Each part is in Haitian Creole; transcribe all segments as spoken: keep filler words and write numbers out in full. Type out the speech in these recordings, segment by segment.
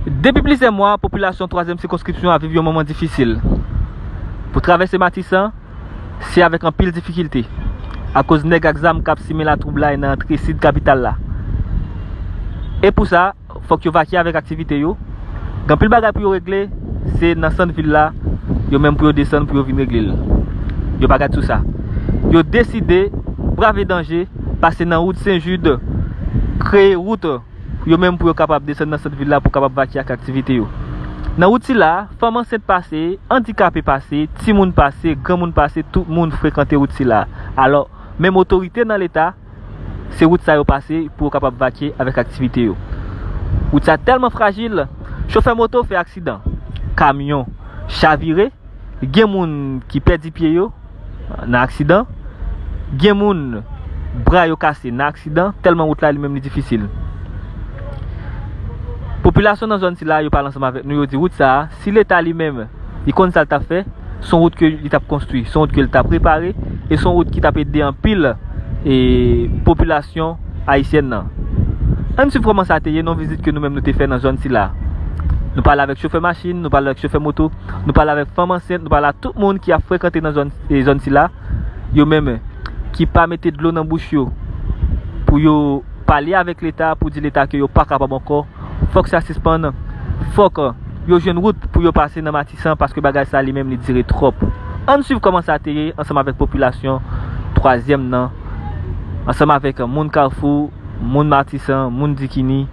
Depi plizyè mwa, popilasyon twazyèm sikonskripsyon ap viv yon moman difisil. Pou travèse Matisan, se avèk anpil difikilte, akoz nèg ak zam k ap simen latwoublay nan antre sid kapital la. E pou sa, fòk yo vakye avèk aktivite yo. Gen anpil bagay pou yo regle, se nan sant vil la, yo menm pou yo desann pou yo vin regle l. Yo pa gad sou sa. Yo deside brave danje, pase nan wout Sen Jid, kreye wout yo menm pou yo kapab desann nan sant vil la pou kapab vakye ak aktivite yo. Nan wout sila, fanm ansent pase, andikape pase, timoun pase, granmoun pase, tout moun frekante wout sila. Alò, menm otorite nan Leta, se wout sa yo pase pou yo kapab vakye avèk aktivite yo. Wout sa tèlman frajil, chofè moto fè aksidan, kamyon chavire, gen moun ki pèdi pye yo nan aksidan, gen moun bra yo kase nan aksidan, tèlman wout la li menm li difisil. Popilasyon nan zòn sila, yo pale ansanm avèk nou, yo di wout sa a, si Leta li menm, li konn sa l t ap fè, se yon wout ke li t ap konstwi, se yon wout ke l t ap repare, e se yon wout ki t ap ede anpil, e, popilasyon ayisyèn nan. Ann swiv kòman sa te ye nan yon vizit ke nou menm nou te fè nan zòn sila. Nou pale avèk chofè machin, nou pale avèk chofè moto, nou pale avèk fanm ansent, nou pale ak tout moun ki ap frekante nan zòn, e, zòn sila, yo menm ki pa mete dlo nan bouch yo pou yo pale avèk Leta, pou di Leta ke yo pa kapab ankò, fòk sa sispann, fòk yo jwenn wout pou yo pase nan Matisan, paske bagay sa li menm li dire twòp. Ann swiv kòman sa te ye ansanm avèk popilasyon twazyèm nan, ansanm avèk moun Kafou, moun Matisan, moun Dikini,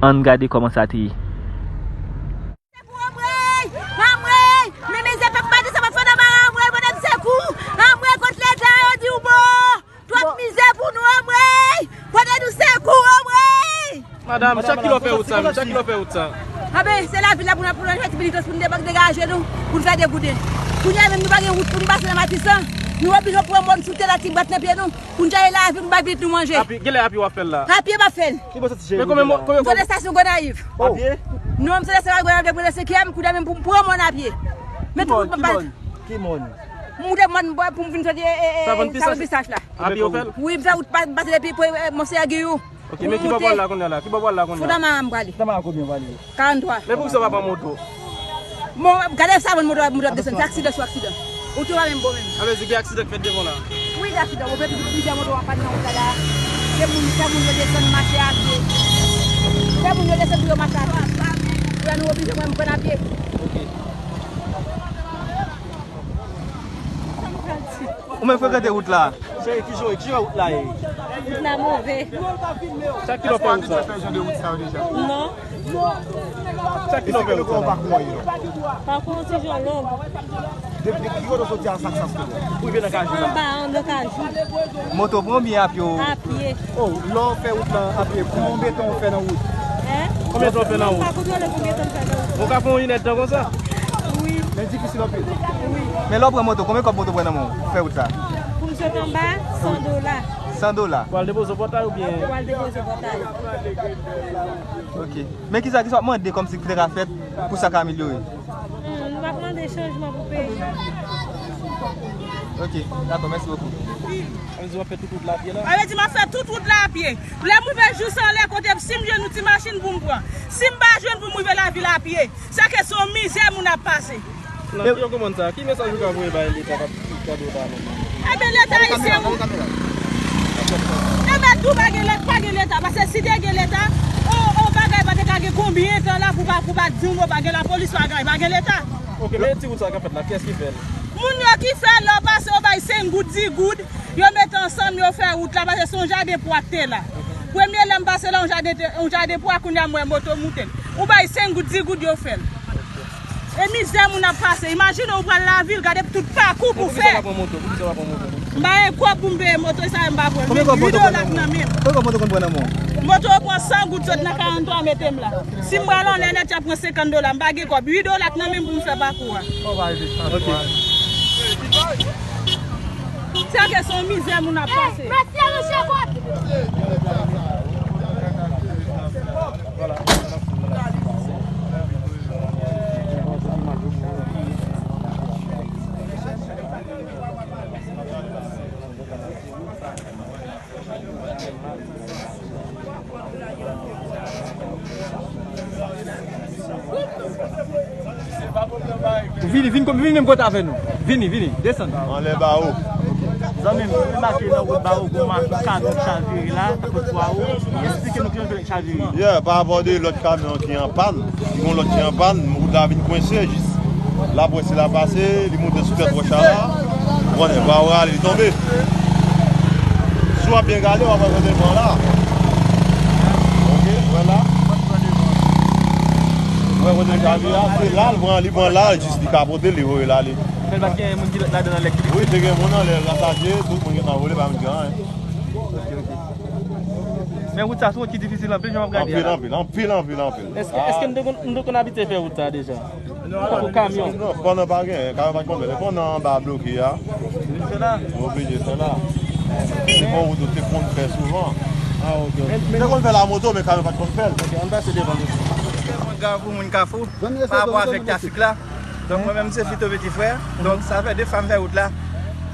ann gade kòman sa te ye. Anmwey! Anmwey! Men mizè pèp Matisan ap fè nan mare, anmwey, pote m sekou! Anmwey, kot Leta yo di w bon! Twòp mizè pou nou, anmwey! Pote nou sekou, anmwey! Madanm, chak kilò fè wout sa, menm, chak kilò fè wout sa. Anben, se lavil la pou n ap pran chèz pitit pou n degaje nou, pou n fè degouden. Kounye a menm nou pa gen wout pou n pase nan Matisan. Nou oblije pran mòn sou tè la ti bat nan pye nou. Pou n chache lavi, pou n bay pitit nou manje. Apye, genlè apye w ap fè l la. Apye m ap fè l. Ki bò soti Jeremi la? M sot estasyon Gonayiv. Apye? Non, m sot estasyon Gonayiv, depi nan senkyèm, kounye a menm pou m pran mòn apye. Men tout moun pa. Ki mòn? M moute mòn pou m vin soti, e, e, Savann Pistach la. Apye w fè l? Wi, m fè wout pa, pase depi, e, Monseyè Giyou. Ok, men ki bò w pral la kounye a la? Ki bò w pral la kounye a? Fondama m prale. Fondama konbyen w prale? Karant twa. Men poukisa w pa pran moto? Bon, gade sa, moto, moto ap desann, se aksidan sou aksidan. Wout yo pa menm bon menm. Sa vle di gen aksidan k fèt devan w la? Wi, gen aksidan. Ou vle di plizyè moto ap pann nan wout la la. Fè moun, fè moun yo desann mache a pye. Fè moun yo desann pou yo mache a pye. Pou nou oblije pran, pran a pye. Ok. Ou menm frekante wout la? Cheri, ki jan, ki jan wout la ye? Wout la move. Chak kilò fè wout sa? Èske w abitye fè jan de wout sa yo deja? Non. Chak kilò fè wout sa? Pakou an ti jan long. Depi ki kote w soti a Saksas pou rive nan Kajou la? Anba, nan Kajou. Moto pran oubyen apye w? Apye. Oh, lè w fè wout lan apye, konbyen tan w fè nan wout? Hein? Konbyen tan w fè nan wout? M pa kontwole konbyen tan m fè nan wout. Ou ka fè yon inèdtan konsa? Wi. Men difisil anpil. Wi. Men lè w pran moto, konbyen kòb moto pran nan men w pou fè wout sa? Pou m sot anba, san dola. San dola. Pou al depoze w pòtay oubyen? Pou al depoze w pòtay. Ok. Men kisa, kisa w ap mande kòmsi ki te ka fèt pou sa ka amelyore? Hmm, nou ap mande chanjman pou peyi. Ok, dakò, mèsi bokou. Sa vle di w ap fè tout wout la apye la? Sa vle di m ap fè tout wout la apye. Lè m rive jis anlè kote, si m jwenn yon ti machin pou m pran. Si m pa jwenn pou m rive lavil apye. Sa ke se yon mizè moun ap pase. Nan ki yon komand sa, ki mesaj ou ka voye bay Leta k ap gade w ta non? Ebyen, Leta ayisyen, ou. Ebyen, tou pa gen Leta, pa gen Leta. Paske si te gen Leta, on, on bagay pa te ka gen konbyen tan la pou pa, pou pa di w non, pa gen lapolis, pa gen, pa gen Leta. Ok, men ti wout sa k ap fèt la, kiyès ki fè l? Moun yo ki fè l, lè w pase, yo bay senk goud, dis goud, yo mete ansanm, yo fè wout la, paske se yon jaden pwa k te la. Premye lè m pase la, yon jaden te, yon jaden pwa, kounye a m wè moto moute l. Ou bay senk goud, dis goud, yo fè l. E mizè moun ap pase. Imajine w pral lavil, gade tout pakou pou fè. Men poukisa w pa pran moto? Poukisa w pa pran moto? M pa gen kòb pou m peye moto, e sa m pa pran. Konbyen kòb moto pran nan men w? Konbyen kòb moto konn pran nan men w? Moto pran san goud, sot nan karant twa, mete m la. Si m pral anlè nèt, y ap pran senkant dola. M pa gen kòb. Uit dola k nan men m pou m fè pakou a. Ok. Sa ke se yon mizè moun ap pase. Vini, vin, vin menm kote avè nou. Vini, vini, desann. Anlè Bawo. Zanmi m, nou remake nan wout Bawo, gon machin kamyon k chavire la, tankou twa ou. Eksplike nou kijan l fè chavire. Yeah, pa rapò de lòt kamyon ki an pàn, gon lòt ki an pàn, wout la vin kwense, jis laprès la pase, li moute sou tèt wòch la, ou konnen, Bawo rale, li tonbe. Si w ap byen gade, w ap wè kote van la. Ok, wè la. Wè kote l gade a, se la, l pran, li pran la, jis li kapote, li voye l ale. Men pa t gen moun ki ladan anlè ki... Wi, te gen moun anlè, l rasaje, tout moun gentan vole, pa menm gen anyen. Men wout sa se wout ki difisil anpil, jan w ap gade a. Anpil, anpil, anpil, anpil, anpil. Èske, èske nou te konn, nou te konn abitye fè wout sa deja? Tankou kamyon. Non, pandan pa gen, kamyon pa t konn fè. Pandan anba bloke a. Yo oblije fè la. Se pa yon wout yo te konn fè souvan. Ah, ok. Yo te konn fè l a moto, men kamyon pa t konn fè l. Ok, ann pase devan nou. Mwen Kafou, moun Kafou, pa rapò avèk trafik la. Donk, mwen menm, se Fito Petit Frè. Donk, sa fè de fwa m fè wout la.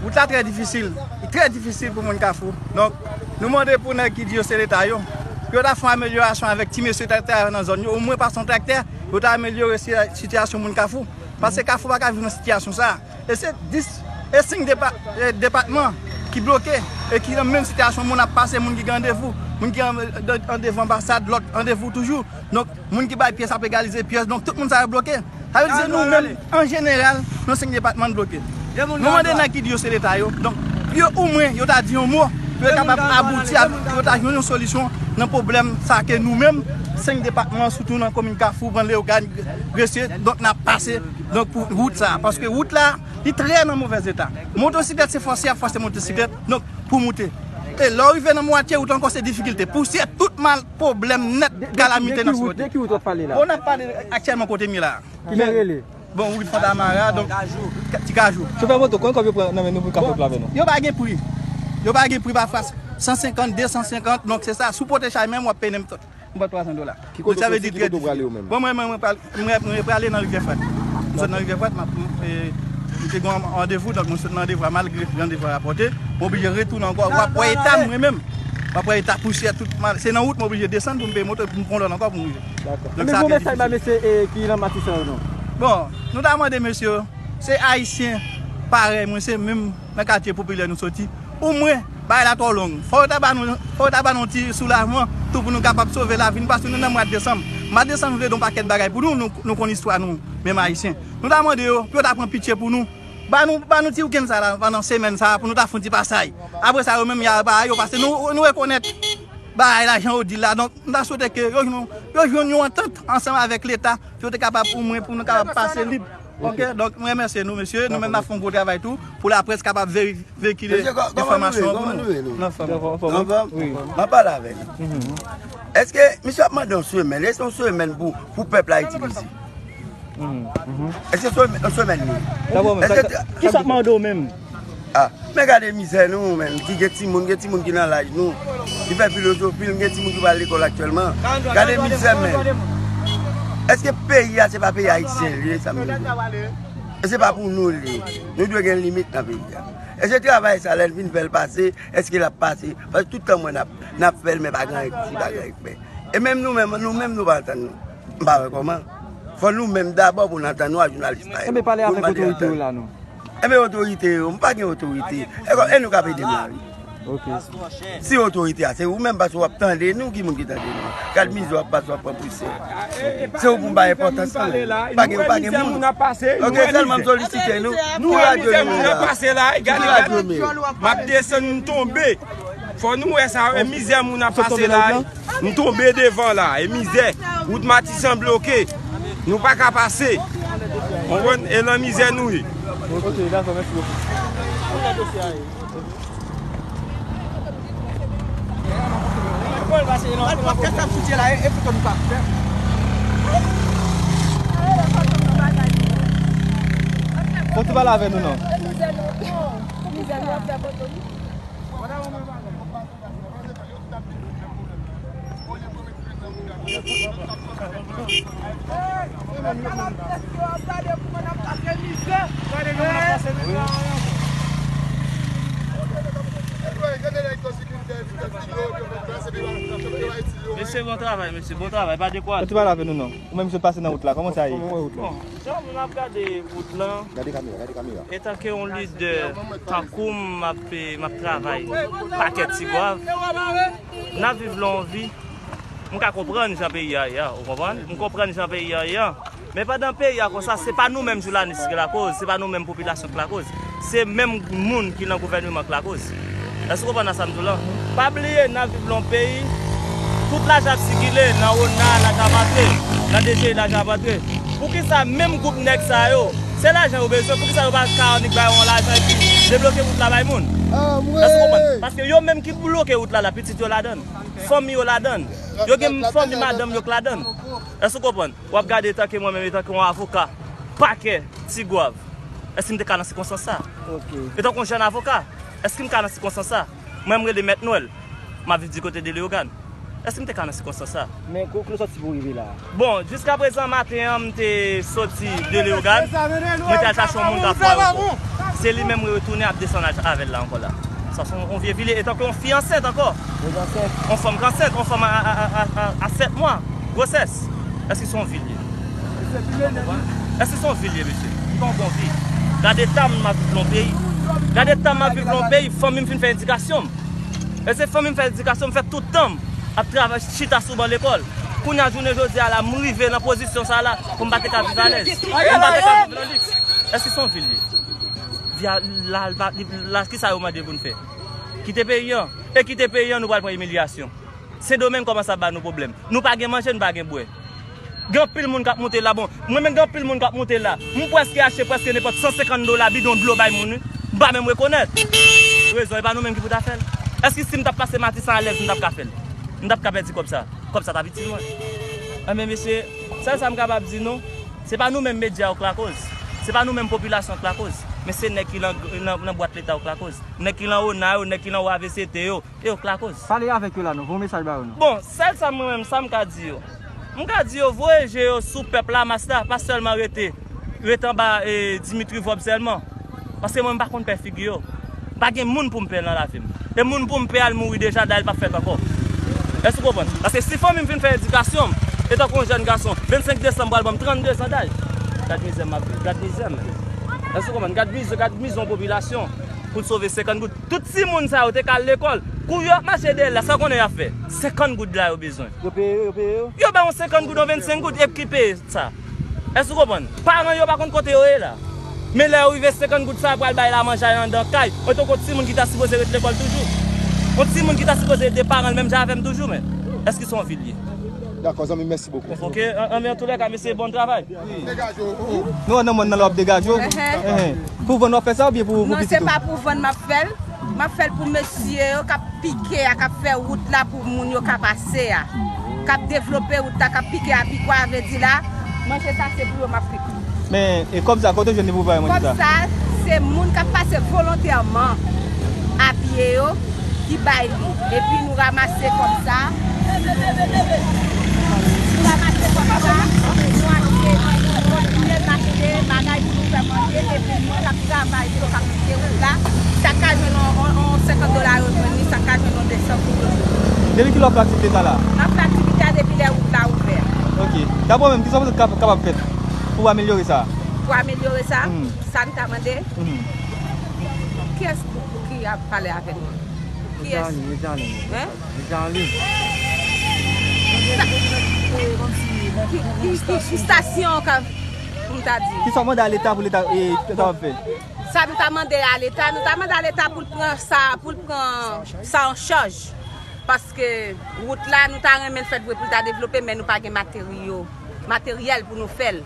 Wout la trè difisil. Li trè difisil pou moun Kafou. Donk, nou mande pou nèg ki di yo se Leta yo, pou yo ta fè yon amelyorasyon avèk ti mesye traktè a nan zòn yo, omwen pase yon traktè, pou yo ta amelyore si-, sitiyasyon moun Kafou. Paske Kafou pa ka viv nan sitiyasyon sa a. E se dis, e senk depa-, e depatman ki bloke, e ki nan menm sitiyasyon, moun ap pase, moun ki gen randevou, moun ki an, an, an devan anbasad, lòt randevou toujou. Donk, moun ki bay pyès ap egalize pyès. Donk, tout moun sa yo bloke. Sa vle di se nou menm, an jeneral, nan senk depatman n bloke. Nou mande nèg ki di yo se Leta yo. Donk, pou yo omwen, yo ta di yon mo, pou yo kapab abouti a, pou yo ta jwenn yon solisyon nan pwoblèm sa ke nou menm, senk depatman, sitou nan komin Kafou, Grann Leyogàn, Gresye, donk n ap pase, donk pou wout sa. Paske wout la, li trè nan movèz eta. Motosiklèt se fòse, y ap fòse motosiklèt, donk pou moute. E lè w rive nan mwatye wout ankò, se difikilte. Pousyè, tout mal, pwoblèm nèt, kalamite n ap sipòte. De ki wout w ap pale la? Bon, n ap pale aktyèlman kote m ye la. Kijan l rele? Bon, wout Fontamara, donk, Ti Kajou. Chofè moto, konbyen kòb yo pran nan men nou pou kafou pla avè nou? Yo pa gen pri. Yo pa gen pri, pafwa san senkant, de san senkant, donk se sa. Si w pote chay menm, w ap peye nenpòt, nenpòt twa san dola. Ki kote w soti, ki kote w prale ou menm? Bon, mwen, mwen, mwen pral, mwen, mwen prale nan Rivyè Frèt. Mwen sot nan Rivyè Frèt, m ap, e, m te gen yon randevou, donk mwen sot nan randevou a, malgre randevou a rapòte, mwen oblije retounen ankò. W ap wè eta m, mwen menm. W ap wè eta pousyè, tout mal. Se nan wout mwen oblije desann pou m peye moto, pou m pran lòt ankò pou m rive. Dakò. Donk, sa trè difisil. Enben, bon mesaj ba mesye, e, ki nan Matisan yo, non? Bon, nou ta mande mesye yo, se Ayisyen parèy mwen, se menm nan katye popilè nou soti. Omwen, bagay la twò long. Fò yo ta ba nou, fò yo ta ba nou ti soulajman tou pou nou kapab sove lavi nou, paske nou nan mwa desanm. Mwa desanm vle di yon pakèt bagay pou nou, nou, nou konn istwa nou, menm Ayisyen. Nou ta mande yo, pou yo ta pran pitye pou nou. Ba nou, ba nou ti wikenn sa la, pandan semèn sa, pou nou ta fè yon ti pasaj. Apre sa, yo menm, y a ba yo, paske nou, nou rekonèt bagay la, jan yo di l la. Donk, nou ta swete ke yo jwenn, yo jwenn yon antant ansanm avèk Leta, pou yo te kapab, omwen, pou nou kapab pase lib. Ok, donk, mwen remèsye nou, mesye. Nou menm, n ap fè yon gwo travay tou, pou laprès kapab veri-, veyikile enfòmasyon pou nou. Mesye, kò-, kòman nou ye? Kòman nou ye, nou? Anfòm. Anfòm? Wi. M ap pale avè nou. Èske misye ap mande yon semèn? Èske yon semèn pou, pou pèp la itilize? Èske se yon semèn li ye? Èske... Kisa w ap mande w menm? Ah, men gade mizè nou menm, ki gen timoun, gen timoun ki nan laj nou, ki fè filozofi, gen timoun ki pral lekòl aktyèlman. Gade mizè menm. Èske peyi a se pa peyi ayisyen li ye, sa m vle di? E se pa pou nou li ye. Nou dwe gen limit nan peyi a. Èske travay sa, lè l vin fè l pase, èske l ap pase? Paske tout tan mwen n ap, n ap fè l, men pa gen anyen ki, pa gen anyen k fè. E menm nou menm, nou menm nou pa antann nou. M pa wè kòman. Fò nou menm dabò pou n antann nou a jounalis pa yo. Enben, pale avèk otorite yo la, non. Enben, otorite yo, m pa gen otorite. E kò-, e nou k ap ede m la, wi. Ok. Si otorite a, se ou menm, paske w ap tande nou, ki moun ki tande nou? Gad mizè w ap pase, w ap pran pousyè. Se ou pou m bay enpòtans lan. Pa gen, pa gen moun. Ok, sèlman m solisite nou. Ki radyo nou ye la? Ki radyo nou ye? M ap desann, m tonbe. Fò nou wè sa, wè mizè moun ap pase la, wi. M tonbe devan la, e mizè. Wout Matisan bloke. Nou pa ka pase. Konprann? E nan mizè nou ye. Ok, dakò, mèsi bokou. Fò tou pale avè nou, non. Mesye, bon travay, mesye, bon travay, pa dekouraje. Ou te pale avè nou non. Ou menm sot pase nan wout la, kòman sa ye? Bon, jan moun ap gade wout lan, gade kamera, gade kamera. Etanke yon lidè, tankou m, m ap, m ap travay pakèt Tigwav, n ap viv lan yon vi. M ka konprann jan peyi a ye a, ou konprann? M konprann jan peyi a ye a. Men pandan peyi a konsa, se pa nou menm jounalis ki lakoz, se pa nou menm popilasyon ki lakoz. Se menm moun ki nan gouvèneman k lakoz. Èske w konprann nan sa m di w lan? Pa bliye, n ap viv nan yon peyi, tout lajan ap sikile, nan ona, lajan ap antre, nan D G I, lajan ap antre. Poukisa menm gwoup nèg sa yo, se lajan yo bezwen, poukisa yo pa ka annik bay yon lajan epi debloke wout la bay moun? Èske w konprann? Paske yo menm ki bloke wout la, la, pitit yo ladan l, fanmi yo ladan l, yo gen fanmi madanm yo k ladan l. Èske w konprann? W ap gade etanke mwen menm, etanke yon avoka pakè Tigwav, èske m te ka nan sikonstans sa? Etanke yon jèn avoka, èske m ka nan sikonstans sa? Mwen, m rele Mèt Nwèl, m ap viv di kote de Leyogàn. Èske m te ka nan sikonstans sa? Men kote w soti pou w rive la? Bon, jiskaprezan maten an, m te soti de Leyogàn, mwen te al chache yon moun k ap fè ayewopò. Se li menm mwen retounen ap desann avè l la ankò la. Sa se yon vye vilye, etanke yon fi ansent ankò. Yon fanm ki ansent, yon fanm a, a, a, a, a sèt mwa gwosès. Èske se yon vilye? Èske se yon vilye, mesye? M pa yon bon vi. Gade eta m ap viv nan yon peyi. Gade eta m ap viv nan yon peyi, fanmi m fin fè edikasyon m. E se fanmi m fè edikasyon m, fè tout tan m ap travay, chita sou ban lekòl. Kounye a, jounen jodi a la, m rive nan pozisyon sa la, pou m pa te ka viv alèz. Pou m pa te ka viv nan liks. Èske se yon vilye? Vi a, la, la, la, kisa yo mande pou n fè? Kite peyi an. E kite peyi an, nou pral pran imilyasyon. Sendomeng kòmanse ap ba nou pwoblèm. Nou pa gen manje, nou pa gen bwè. Gen anpil moun k ap moute la, bon, mwen menm gen anpil moun k ap moute la. M prèske achte prèske nenpòt san senkant dola bidon dlo bay moun, wi. M pa menm rekonèt. Rezon, e pa nou menm ki pou ta fè l. Èske si m t ap pase Matisan alèz, m t ap ka fè l? M t ap ka pèdi kòb sa? Kòb sa t ap itil mwen. Enben, mesye, sèl sa m kapab di nou, se pa nou menm medya yo k lakoz. Se pa nou menm popilasyon k lakoz. Men se nèg ki nan, nan, nan bwat leta yo k lakoz. Nèg ki nan ona yo, nèg ki nan O A V C T yo, e yo k lakoz. Pale avèk yo la non, voye mesaj ba yo non. Bon, sèl sa mwen menm, sa m ka di yo. M ka di yo, voye je yo sou pèp Lamas la, pa sèlman rete, rete anba, e, Dimitri Vorbe sèlman. Paske mwen, m pa konn pè figi yo. M pa gen moun pou m pè nan lavi m. E moun pou m pè a, l mouri deja, dayè l p ap fèt ankò. Èske w konprann? Paske si fanmi m fin fè edikasyon m, etanke yon jèn gason, vennsenk desanm pral ban m trannde zan daj. Gad mizè m ap viv, gad mizè m. Èske w konprann? Gad mizè, gad mizè yon popilasyon pou n sove senkant goud. Tout timoun sa yo te ka al lekòl. Kou yo ap mache dèyè l la, sa w konnen y ap fè? Senkant goud la yo bezwen. Yo peye yo, yo peye yo? Yo bay yon senkant goud, yon vennsenk goud, epi ki peye sa? Èske w konprann? Paran yo pa konn kote yo ye la. Men lè yo rive, senkant goud sa yo pral bay la manje anndan kay. Etanke yon timoun ki ta sipoze ret lekòl toujou. Yon timoun ki ta sipoze ede paran l menm jan avè m toujou, men. Èske se yon vi l ye? Dakò, zanmi, mèsi bokou. Ok, an, an, men antoulèka, mesye, bon travay. Nou wè nan mòn nan la w ap degaje w? Enhen. Pou vann w ap fè sa oubyen pou, pou pitit ou? Non, se pa pou vann m ap fè l. M ap fè l pou mesye yo k ap pike a, k ap fè wout la pou moun yo ka pase a. K ap devlope wout la, k ap pike a pikwa, vle di la, manje sa se pou yo m ap pike. Men, e kòb sa, kote w jwenn li pou w bay manje sa? Kòb sa, se moun k ap pase volontèman a pye yo ki bay li. Epi nou ranmase kòb sa. Nou ranmase kòb sa, nou achte, nou kontinye achte bagay pou nou fè manje, epi moun k ap travay, yo k ap kite wout la, sa k ka jwenn yon, yon, yon senkant dola yo jwenn li, sa k ka jwenn yon de san goud yo jwenn li. Depi kilè w ap fè aktivite sa la? N ap fè aktivite a depi lè wout la ouvè. Ok. Daprè w menm, kisa w panse k ap, kapab fèt pou amelyore sa? Pou amelyore sa? Mhm. Sa n ta mande? Mhm. Kiyès ki ap pale avè nou? Kiyès? Hein? Sa, ki, ki, ki, ki stasyon ka, pou m ta di? Kisa w mande a Leta pou Leta, e, kapab fè? Sa nou ta mande a Leta, nou ta mande a Leta pou l pran sa, pou l pran sa an chaj. Paske wout la, nou ta renmen l fèt vre pou l ta devlope, men nou pa gen materyo, materyèl pou nou fè l.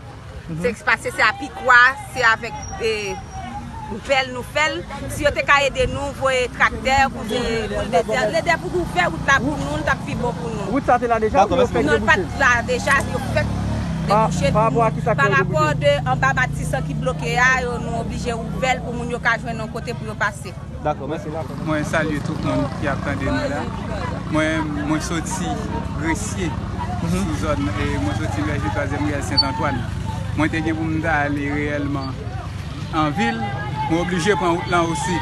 Se paske se a pikwa, se avèk, e, pèl nou fè l. Si yo te ka ede nou, voye traktè, pou voye bouldoze, lede pou ouvè wout la pou nou, l t ap pi bon pou nou. Wout sa te la deja oubyen yo fèk debouche? Non, l pa t la deja, yo fèk debouche l pou nou. Pa rapò de anba Matisan ki bloke a, yo, nou oblije ouvè l pou moun yo ka jwenn yon kote pou yo pase. Dakò, mèsi. Mwen salye tout moun ki ap tande nou la. Mwen, mwen soti Gresye, sou zòn, e, mwen soti vèje twazyèm riyèl Sent Antwàn. Mwen te gen pou m ta ale reyèlman an vil, mwen oblije pran wout lan osi.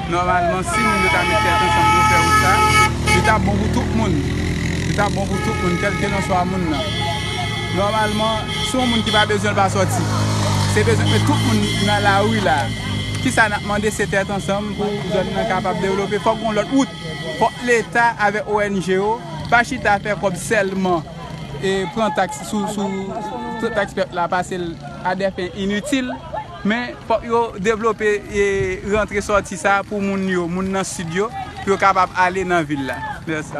Nòmalman, si moun yo ta met tèt ansanm pou yo fè wout sa, li t ap bon pou tout moun. Li t ap bon pou tout moun, kèlkelanswa moun nan. Nòmalman, si yon moun ki pa bezwen l pa sòti, se bezwen met tout moun nan lari la. Kisa n ap mande, se tèt ansanm pou zòn nan kapab devlope. Fòk gon lòt wout. Fòk Leta avèk O N G yo pa chita fè kòb sèlman e pran taks sou, sou, sou taks pèp la, pase l a dè fen initil. Men fòk yo devlope e rantre sòti sa pou moun yo, moun nan sid yo, pou yo kapab ale nan vil la. Mèsi.